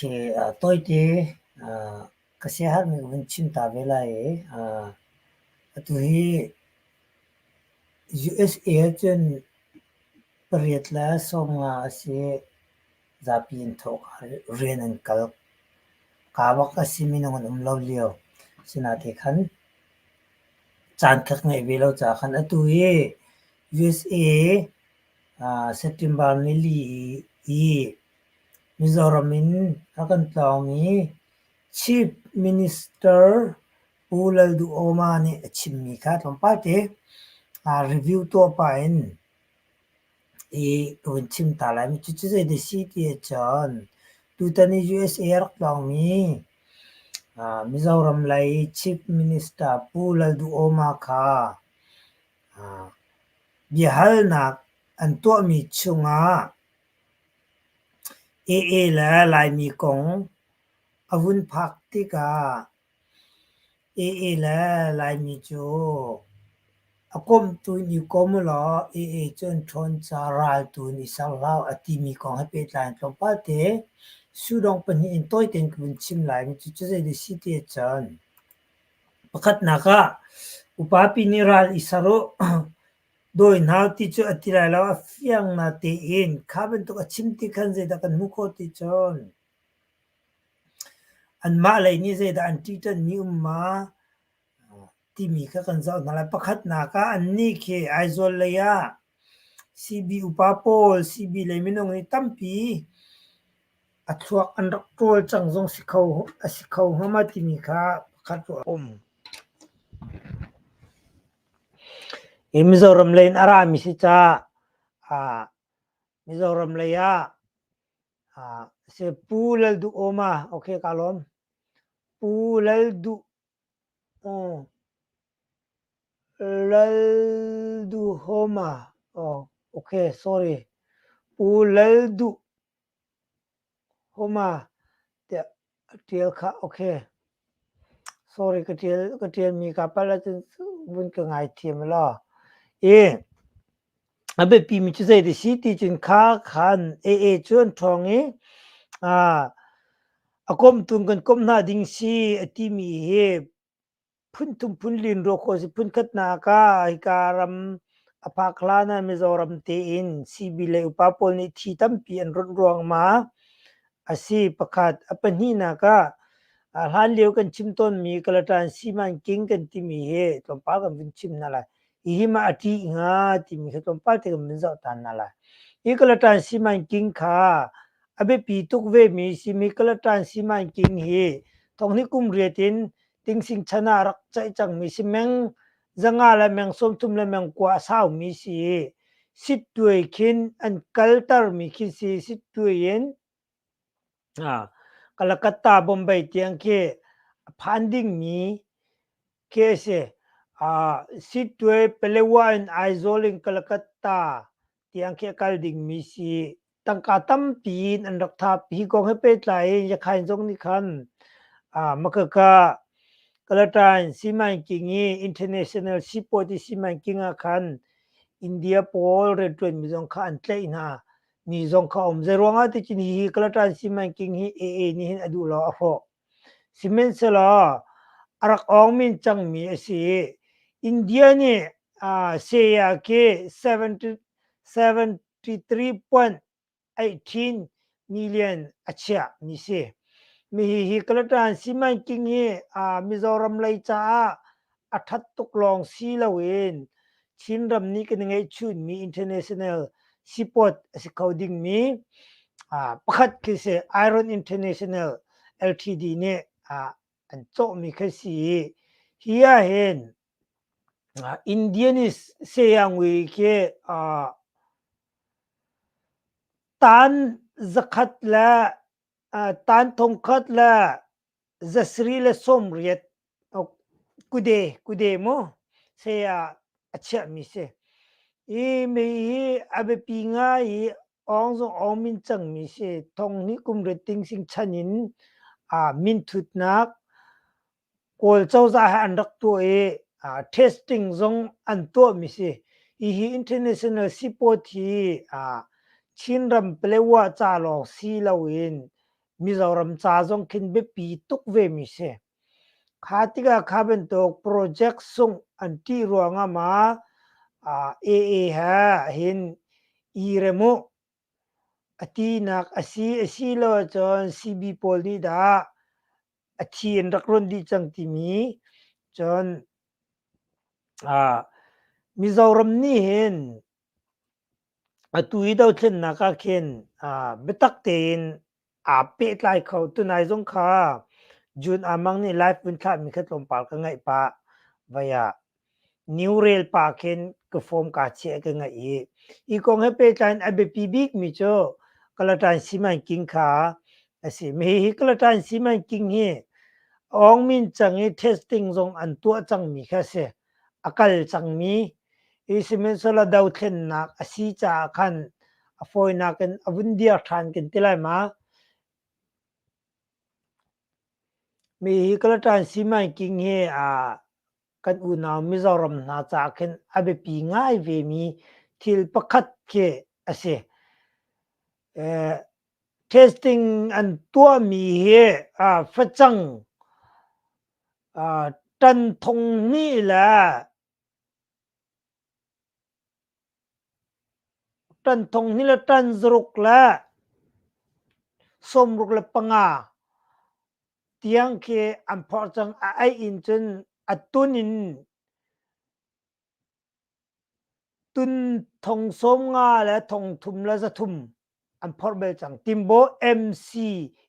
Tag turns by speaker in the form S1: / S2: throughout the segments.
S1: Okay, tawite ka siaherhmi ka vun chim ta ve lai i atu hi USA ahcun pariat le 15 a si. Zapi in thawk rian an kal. Kaa bak a si minung an um lo lio. Sinain khan caan kha ka ngeih ve lo caah khan atu hi USA September nili i Mizoram in a kan tlawng i Chief Minister Pu Lalduhoma nih a chimmi kha tlawmpal te review tuah pah in i ka vun chim ta lai. Cucu zeidah si ti ahcun tutan i USA a rak tlawngmi Mizoram lei Chief Minister Pu Lalduhoma kha biahalnak an tuahmi chungah AA le Laimi kong a vun phak tikah AA le Laimi cu a komhtu in i kom ulaw AA cu an ṭhawn caah raltu in i ser hlah u a timi kong he pehtlai in tlawmpal te sudawng pahnih in tawi tein ka vun chim lai. Cucu zeidah a si ti ahcun pakhatnak ah upapi nih ral i ser u, dawi hna u ti cu a ti lai lo. A fiang natein kha bantuk a chim ti khan zeidah kan hmuh khawh ti cun Anmah lei nih zeidah an ṭihṭanhmi um ma timi kha kan zoh hna lai. Pakhatnak ah annih khi Aizawl lei ah CB upa pawl, CB lei minung hi tampi a thluak an rak ṭawl cang zong si kho a si kho hnga ma timi kha pakhat ruah a um. Hi Mizoram lei in a rami si caah Mizoram lei ah Si Pu Lalduhoma, okay ka lawm. Pu Lalduh Lalduhoma, oh okay sorry. Pu Lalduhoma tiah a ṭial khah okay. Sorry ka ṭial ka ṭialmi kaa palh ahcun vun ka ngaithiam law. I A biapimi cu zei si ti cun kha khan AA cu an ṭhawng i a komtu in kan komh hna ding si a timi hi phunthum phunlin ruah khawh a si. Phunkhatnak ah hika ram a phak hlan ah Mizoram tein CB le upa pawl nih thi tampi an rawnh ruangmah a si pakhat. A pahnihnak ah hlanlio kan chim tawnmi Kalatan Simanking kan timi hi tlawmpal kan vun chim hna lai. Hihi mah a ṭih hnga timi kha tlawmpal te kan vun zoh ṭhan hna lai. Hi Kalatan simanking kha a biapi tuk vemi simi Kalatan simanking hi thonghnih kum riat in tingsing chan ah rak ceih cangmi si meng 500 le meng 30 le meng 90 a saumi si i sittuai khin an kaltermi khi si sittuai in Kalakatta Bombay tiang khi a phan dingmi khi a si. Sittwe Palewa in Aizawl in Kalakatta tiang khi a kal dingmi si. Tangka tampi in an rak thap. Hi kong he pehtlai in Yakhain zong nih khan Makaka Kalatan Simanking i International Seaport i Simanking ah khan India pawl rianṭuanmi zong kha an tlaih hna. Mi zong kha um. Zeiruangah ti cun hihi Kalatan simanking hi AA nih hin a duh lo a hrawh. Sihmanhsehlaw a rak awng min cangmi a si i India nih saya khi 73.18 million a chiah mi si. Mi hihi Kalatan simanking hi Mizoram lei caah a ṭhat tuk lawng si loin Chinram nih kan i ngeihchunmi international seaport a si kho dingmi pakhat khi si Iron International Ltd nih an cawhmi khi si i hi ahhin Indian i sayangui khi tan zakhat le tan thongkhat le 780 kude kude mu saya a chiahmi si. I mei hi a biapi ngai i awng zong awng min cangmi si. Thong hnih kum riat ting sing chan in minthutnak Kawl cozah he an rak tuah i testing zong an tuahmi si. Hihi international seaport hi Chinram Palewa ca lawng si loin.
S2: Mizoram ca zong khin biapi tuk ve mi si. Kha tikah kha bantuk project sungh an ṭih ruangah ma AA he hin i rem uh a tinak a si asilo ahcun CB pawl nih dah a thi in rak ruan dih cang timi cun Mizoram nih hin atu i dothlennak ah khin biatak tein aa pehtlai kho. Tunai zong kha June Amang nih live vun thlahmi kha tlawmpal ka ngaih pah. Vai ah new rel pa khin ka form kaa chiah ka ngaih i hi kong he pehtlai in a biapi bikmi cu Kalatan Simanking kha a si. Hihi Kalatan Simanking hi Aung Min cang i testing zong an tuah cangmi kha a si. A kal cangmi hi sihmanhsehlaw dothlennak a si caah khan a fawinak in a vun dir ṭhan kan ti lai ma? Mi hi Kalatan Simanking hi kan unau Mizoram hna caah khin a biapi ngai vemi thil pakhat khi a si. Testing an tuahmi hi facang ṭan thong hnih le ṭan thong hnih le ṭan zaruk le 65 tiang khi an phorh cang. A ei in cun a tun in tun thong 50 le thong thum le 300 an phorh bel cang. Timbo MC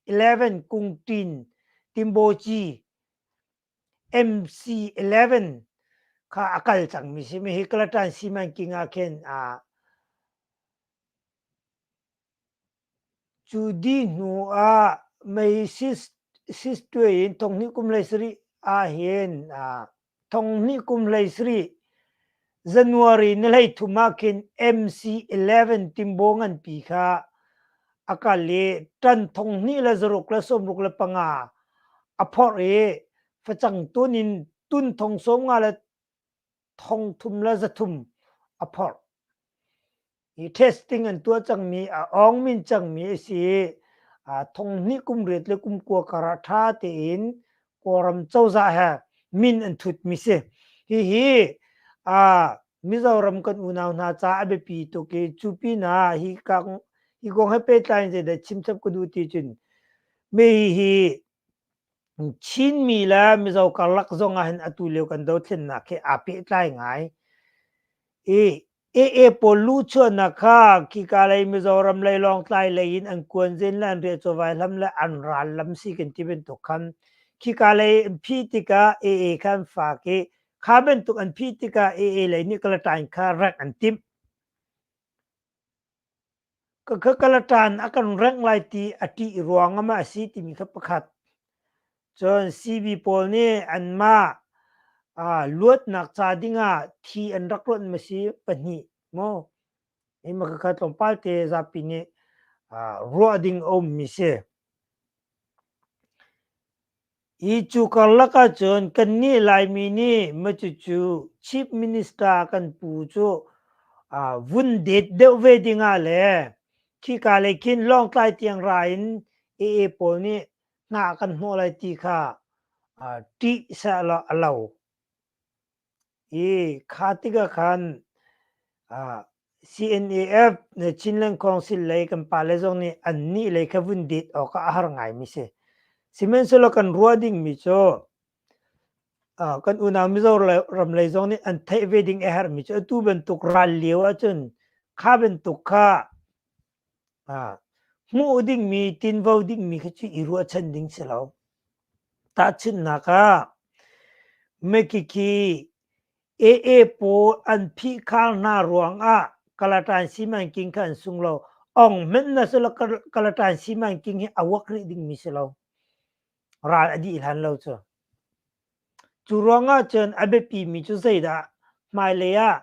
S2: 11 Kungtin Timbo Ci MC 11 kha a kal cangmi si. Hi Kalatan Simanking ah khin cu dih hnu ah mei sis tuai in thong hnih kum 17 ah hin thong hnih kum 17 January ni 13 ah khin MC 11 Timbo nganpi kha a kal i ṭan thong hnih le zaruk le 65 a phorh i facang tun in tun thong 50 le thong thum le 300 a phorh. Hi testing an tuah cangmi a awngmin cangmi a si i thong hnih kum riat le kum kua kar ah ṭha tein Kawlram cozah he min an thutmi si. Hihi Mizoram kan unau hna caah a biapi tuk i cu pinah hi hi kong he pehtlai in zeidah chim chap ka duh ti cun mi hi Chinmi le Mizo karlak zong ah hin atu lio kan dothlennak hi aa pehtlai ngai. I AA pawl luhchuahnak kha khika lei Mizoram lei Lawngtlai lei in an kuanzin le an riahcawvai hlam le an ral lam si kan ti bantuk khan khika lei an phih tikah AA kha an fak i kha bantuk an phih tikah AA lei nih Kalatain kha rengh an timh. Ka Kalatan a kan rengh lai ti a ṭih ruang ah a si timi kha pakhat. Cun CB pawl nih anmah luatnak ca dingah thi an rak rawnh ma si pahnih maw? Hi ma khakha tlawmpal te zapi nih ruah ding a ummi si. Hi cu karlak ahcun kannih Laimi nih macucu Chief Minister kan pu cu vun det deuh ve dingah le khika lei khin Lawngtlai tiang ra in AA pawl nih hna kan hnawh lai ti kha ṭih sehlaw a lo. I kha tikah khan CNAF Chinland Council lei kan pale zong nih annih lei kha vun det awk ah a har ngaimi si. Sihmanhsehlaw kan ruah dingmi cu kan unau Mizoram lei zong nih an theih ve ding a herhmi cu atu bantuk ral lio ahcun kha bantuk kha hmuh dingmi tinvo dingmi kha cu i ruahchan ding si lo. Tahchunhnak ah Mekiki AA pawl an phihkhar hna ruangah Kalatan simanking kha an sung lo. Ong hmanh na sila Kalatan simanking hi a uak rih dingmi si lo. Ral a dih hlan lo cu. Cu ruangah cun a biapimi cu zeidah hmailei ah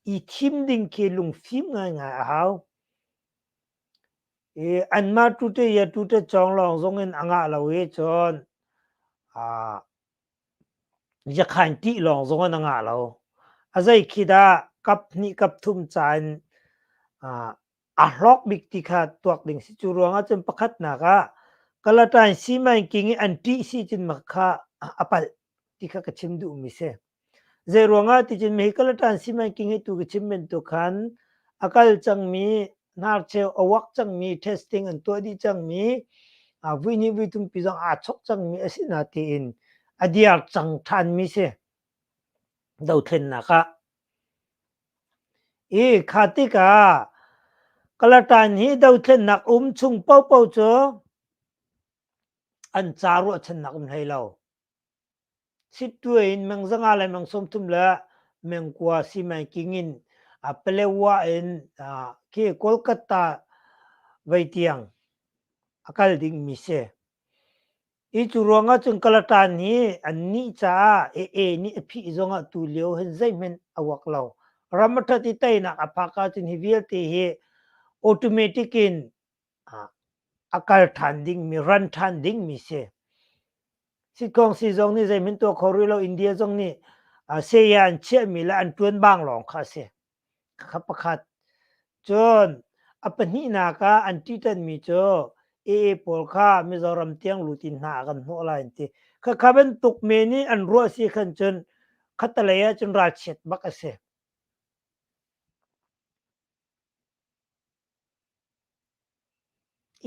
S2: i thim ding khi lungfim ngaingai a hau. I anmah tute ia tute cawng lawng zong in a ngah lo i cun yakhain ṭih lawng zong in a ngah lo. A zei khi dah kap hnih kap thum ca in a hlawk bik ti kha tuak ding si. Cu ruangah cun pakhatnak ah. Kalatan simanking i an ṭih si cun mak kha a palh ti kha ka chim duhmi si. Zeiruangah ticun hi Kalatan simanking hi tu ka chim bantuk khan a kal cangmi hnarcheu a uak cangmi testing an tuah dih cangmi vui hnih vui thumpi zong aa chok cangmi a si na tiin a diar cang ṭhanmi si dothlennak ah. I kha tikah Kalatan hi dothlennak um chung paohpaoh cu an ca ruahchannak um hlei lo. Sittuai in meng 500 le meng 30 le meng 9 simanking in Palewa in khi Kolkata vei tiang a kal dingmi si. Hi cu ruangah cun Kalatan hi annih caah AA nih a phih zongah tulio hin zeihmanh a uak lo. Ram a ṭhat i teinak a phak ahcun hi vialte hi automatic in a kal ṭhan dingmi, ran ṭhan dingmi si. Sitkawngsi zong nih zeihmanh tuah kho rih lo. India zong nih saya an chiahmi le an ṭuan bang lawng kha a si. Khakha pakhat. Cun a pahnihnak ah an ṭihṭanmi cu AA pawl kha Mizoram tiang lut in hna a kan hnawh lai an ti. Khakha bantuk men i an ruah si khan cun khattelei ah cun ralchiat bak a si.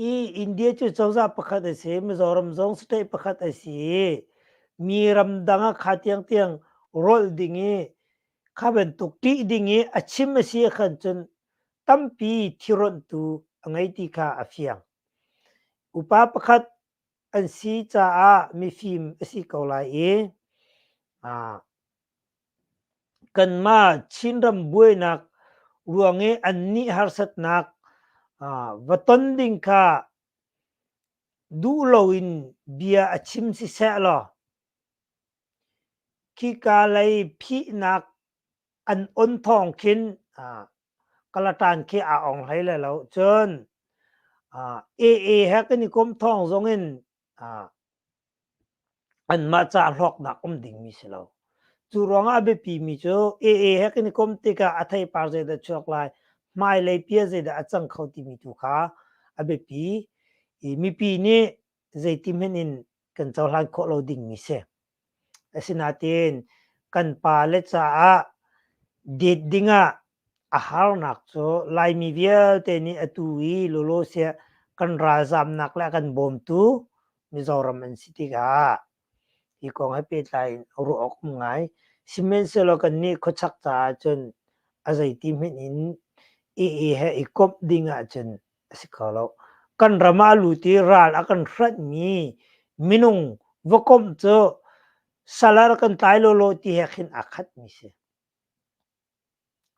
S2: I India cu cozah pakhat a si, Mizoram zong state pakhat a si i mi ramdang ah kha tiangtiang rolh ding i kha bantuk ṭih ding i a chim a si khan cun tampi thironhtu a ngei ti kha a fiang. Upa pakhat an si caah mifim a si ko lai i Kanmah Chinram buainak ruang i annih harsatnak va ton ding kha duh loin bia a chim siseh law khika lei phihnak an on thawng khin Kalatan khi aa ong hlei lai lo. Cun AA he kan i kom thawng zong in Anmah ca hlawknak um dingmi si lo. Cu ruangah a biapimi cu AA he kan i kom tikah a theipar zeidah chuak lai, hmailei pia zeidah a cang kho timi tu kha a biapi i mipi nih zeiti hmanh in kan cohlan khawh lo dingmi si. Asinain kan pale caah det dingah a harnak cu Laimi vialte nih atu i lawlaw siah kan ralzamnak le a kan bawmtu Mizoram an si tikah hi kong he pehtlai in ruah awk um ngai. Sihmanhsehlaw kannih khuachak caah cun a zeiti hmanh in AA he i komh ding ahcun a si kho lo. Kan ram ah a lut i ral a kan hranhmi minung va komh cu sal ah rak kan tlai lawlaw ti he khin aa khatmi si.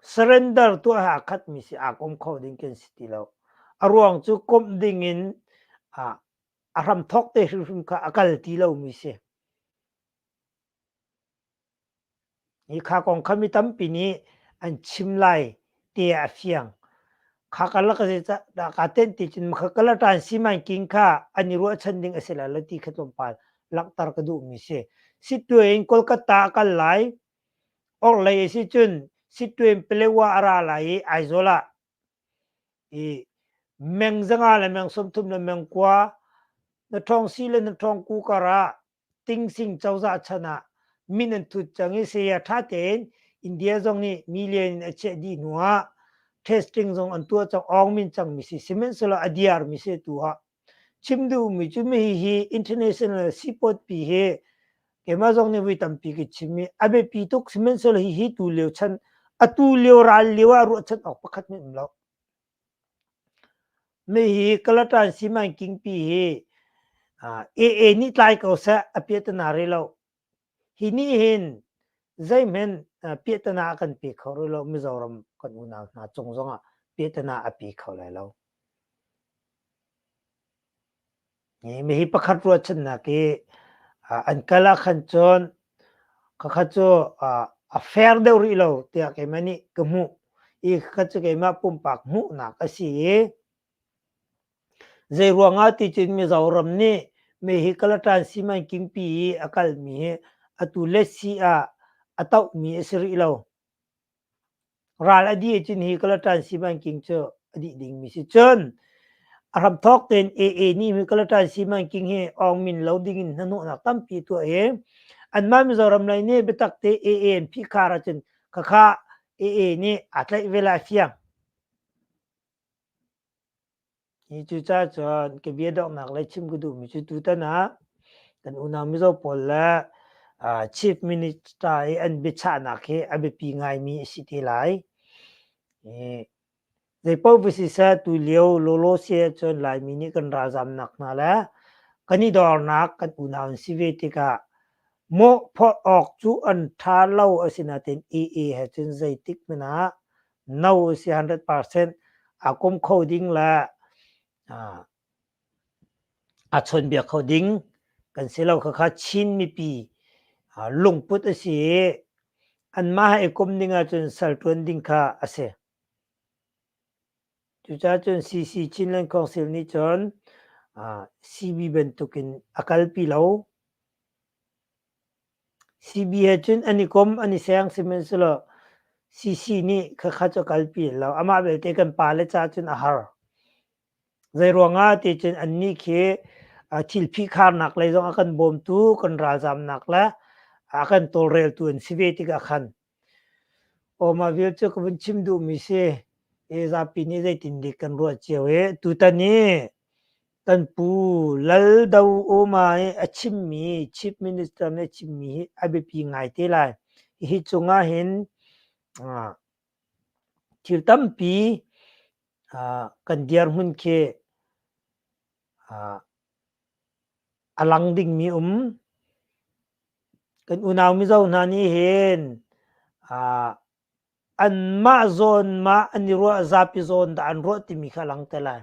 S2: Surrender tuah he aa khatmi si aa kom kho ding kan si ti lo. A ruang cu komh ding in a hramthawk te hrimhrim kha a kal ti lomi si. Hi kha kong kha mi tampi nih an chim lai ti a fiang. Kha karlak a dah kaa tenh ti cun kha kalatan simanking kha an i ruahchan ding a si lai lo ti kha tlawmpal langhter ka duhmi si. Sittwe in Kolkata a kal lai. Orhlei a si cun Sittwe in Palewa a ra lai i Aizawl ah i meng 500 le meng 30 le meng 9 na ṭhawng si le na ṭhawng ku kar ah Tingsing cozah chan ah min an thut cang i saya ṭha tein India zong nih million in a chiah dih hnu ah testing zong an tuah cang awng min cangmi si sihmanhsehlaw a diarmi si tu ah chim duhmi cu mi hi international seaport pi hi keimah zong nih voi tampi ka chim i a biapi tuk sihmanhsehlaw hi hi tu lio chan atu lio ral lio ah ruahchan awk pakhat hmanh um lo. Mi hi Kalatan simanking pi hi AA nih tlai ko seh a piahtana rih lo. Hi nih hin zeihmanh piahtana a kan pe kho rih lo. Mizoram kan unau hna cung zongah piahtana a pe kho lai lo. Mi hi pakhat ruahchannak i an kal ah khan cun khakha cu a fair deuh rih lo tiah keimah nih ka hmuh i khakha cu keimah pumpak hmuhnak a si i zei ruangah ti cun Mizoram nih mi hi Kalatan simanking pi i a kalmi hi atu letsi ah a tohmi a si rih lo. Ral a dih ahcun hi Kalatan simanking cu a dih dingmi si. Cun. A hramthawk tein AA nih hi Kalatan simanking hi awngmin lo dingin hnahnawhnak tampi tuah i anmah Mizoram lei nih biatak te AA an phihkhar ahcun khakha AA nih aa tlaih ve lai fiang. Hi cucaah cun ka bia donghnak lei chim ka duhmi cu tutan ah kan unau Mizo pawl le Chief Minister i an biachahnak hi a biapi ngaimi a si te lai. Zeipaoh va siseh tulio lawlaw si ahcun Laimi nih kan ralzamnak hna le kan i dornak kan unau an si ve tikah mawhphorh awk cu an ṭha lo asinain AA he cun zeitik hmanh ah no a si 100% aa kom kho ding le aa chawnbia kho ding kan si lo. Khakha Chin mipi lungput a si i anmah he i kom ding ahcun sal ṭuan ding kha a si. Cucaah cun CC Chinland Council nih cun CB bantukin a kalpi lo. CB he cun an i kom, an i seng sihmanhsehlaw CC nih khakha cu a kalpi lo. Amah belte kan pale ca cun a har. Zeiruangah ti cun annih khi thil phihkharnak lei zong a kan bawmtu, kan ralzamnak le a kan tawlreltu an si ve tikah khan Aw mah vial cu ka vun chim duhmi si. I zapi nih zeitindik kan ruah cio i tutan i kan pu Lal Do Uma i a chimmi Chief Minister nih a chimmi hi a biapi ngai te lai. Hi cungah hin thil tampi kan dirhmun khi a lang dingmi um. Kan unau Mizo hna nih hin anmah zawn mah an i ruah zapi zawn dah an ruah timi kha a lang te lai.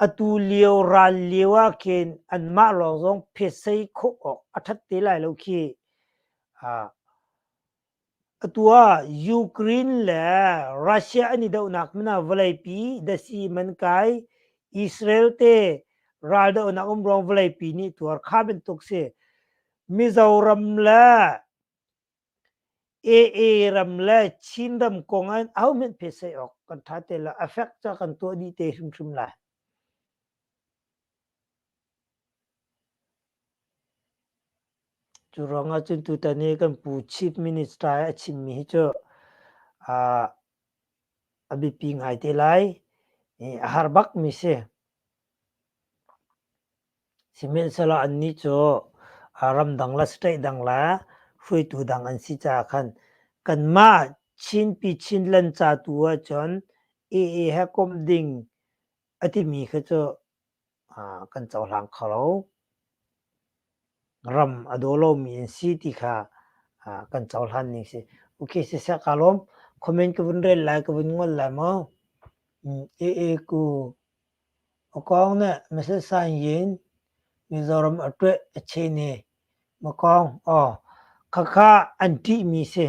S2: Atu lio ral lio ah khin anmah lawng zong phetsei khawh awk a ṭhat te lai lo khi. Atu ah Ukraine le Russia an i dohnak hmun ah vawleipi dasi man kai Israel te raldohnak um ruang vawleipi nih tuar kha bantuk si. Mizoram le AA ram le Chin ram kong ah ahohmanh phetsei awk kan ṭha te lo. Affect cu a kan tuah dih te hrimhrim lai. Cu ruangah cun tutan i kan pu Chief Minister i a chimmi hi cu a biapi ngai te lai. A har bakmi si. Sihmanhsehlaw annih cu ramdang le state dang le hruaitu dang an si caah khan kanmah Chinpi Chinland ca tu ahcun AA he komh ding a timi kha cu kan cohlang kho lo. Ram a daw lomi an si ti kha kan cohlan ning si. Okay, siseh kaa lawm. Comment ka vun rel lai, ka vun ngol lai maw? AA ku Akawng nih Mrs. San Yin Mizoram a ṭueh a chin i Makawng aw khakha an ṭihmi si.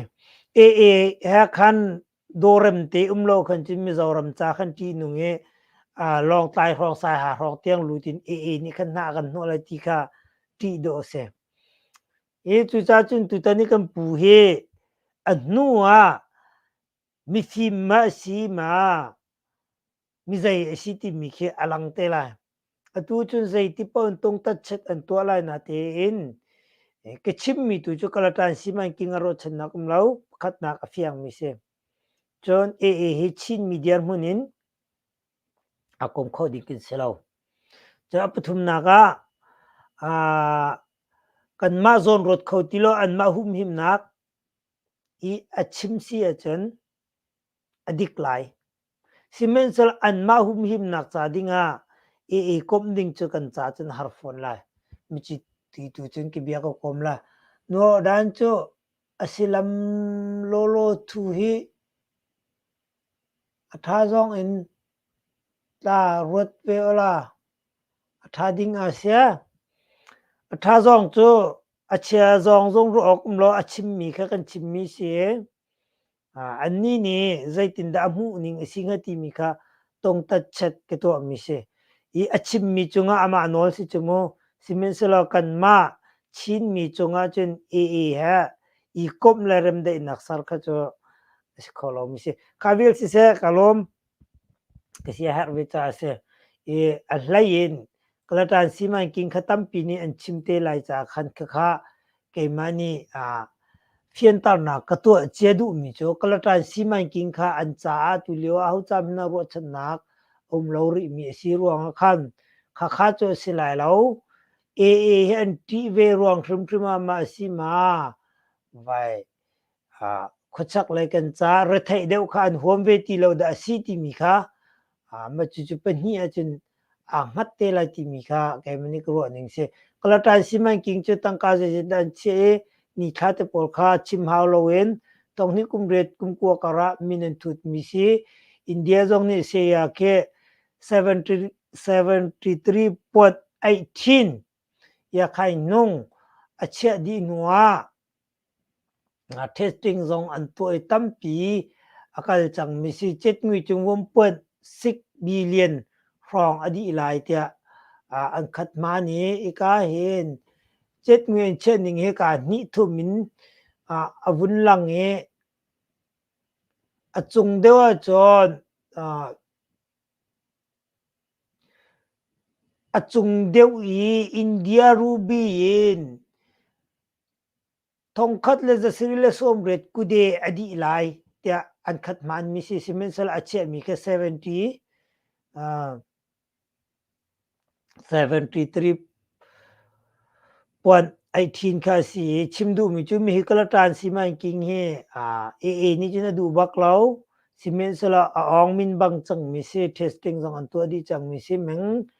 S2: AA he khan dawrem te um lo khan cun Mizoram ca khan ṭihnung i Lawngtlai hrawng Saiha hrawng tiang lut in AA nih khan hna kan hnawh lai ti kha ṭih dawh a si. Hi cucaah cun tutan i kan pu hi a hnu ah mifim ma a si ma mizei a si timi khi a lang te lai. Atu cun zeiti paoh in tungtatchet an tuah lai natein ka chimmi tu cu Kalatan simanking a ruahchannak um lo. Pakhatnak a fiangmi si. Cun AA hi Chinmi dirhmun in a kom kho ding kan si lo. Cun a pathumnak ah kanmah zawn ruat kho ti lo anmah humhimnak i a chim si ahcun a dik lai. Sihmanhsehlaw anmah humhimnak ca dingah i komh ding cu kan ca cun har fawn lai. Mici ti tu cun ka bia ka kawm la. Nuadan cu a si lam lawlaw thu hi a ṭha zong in tla ruat ve awla a ṭha ding a sia. A ṭha zong cu a chia zong zong ruah awk um lo a chimmi kha kan chimmi si. Annih nih zeitindah a hmuhning a si hnga timi kha tongtatchet ka tuahmi si. I a chimmi cungah amah nawl si cu mu. Sihmanhsehlaw kanmah Chinmi cungah cun AA he i komh le remdaihnak ser kha cu a si kho lomi si. Kha vial siseh ka lawm. Ka sia herh ve caah a si. I a hlei in Kalatan simanking kha tampi nih an chim te lai caah khan khakha keimah nih fianternak ka tuah cia duhmi cu Kalatan simanking kha an caah tulio aho ca hmanh ah ruahchannak a um lo rihmi a si ruangah khan khakha cu a si lai lo. AA hi an ṭih ve ruang hrimhrim ah mah a si ma vai khuachak lei kan ca retheih deuh kha an huam ve ti lo dah a si timi kha mah cucu pahnih ahcun aa hngat te lai timi kha keimah nih ka ruah ning si. Kalatan simanking cu tangka zeizat dah an chiah i nithla te pawl kha chim hau loin tonghnih kum riat kum kua kar ah min an thutmi si. India zong nih saya khi 73.18 yakhai nung a chiah dih hnu ah Testing zong an tuah i tampi a kal cangmi si. Cetngui cu 1.6 billion hrawng a dih lai tiah an khat hman i hika hin cetngui an chiah ning hi kaa hnih thum in a vun lang i a cung deuh ahcun a cung deuh i India ruby in Thongkhat le zasarih le sawmriat kude a dih lai tiah an khat hmanmi si. Sihmanhsehlaw a chiahmi kha 70 73.18 kha a si i chim duhmi cu mihi Kalatan Simanking hi AA nih cun a duh bak lo. Sihmanhsehlaw a awng min bang cangmi si, testing zong an tuah dih cangmi si. Meng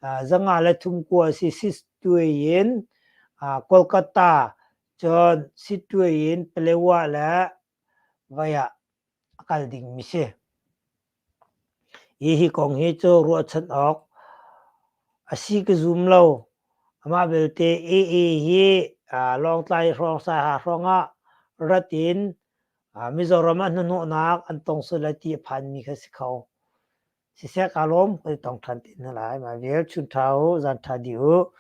S2: zanga le thum kua si Sittwe in Kolkata cun Sittwe in Palewa le vai ah a kal dingmi si. Hi kong hi cu ruahchan awk a si ka zum lo. Amah belte AA hi Lawngtlai hrawng Saiha hrawng ah rat in Mizoram ah hnahnawhnak an tong sual lai ti a phanmi kha si kho. Siseh kaa lawm, kan i tong ṭhan te hna lai. Mah vial chun ṭha u, zan ṭha dih u.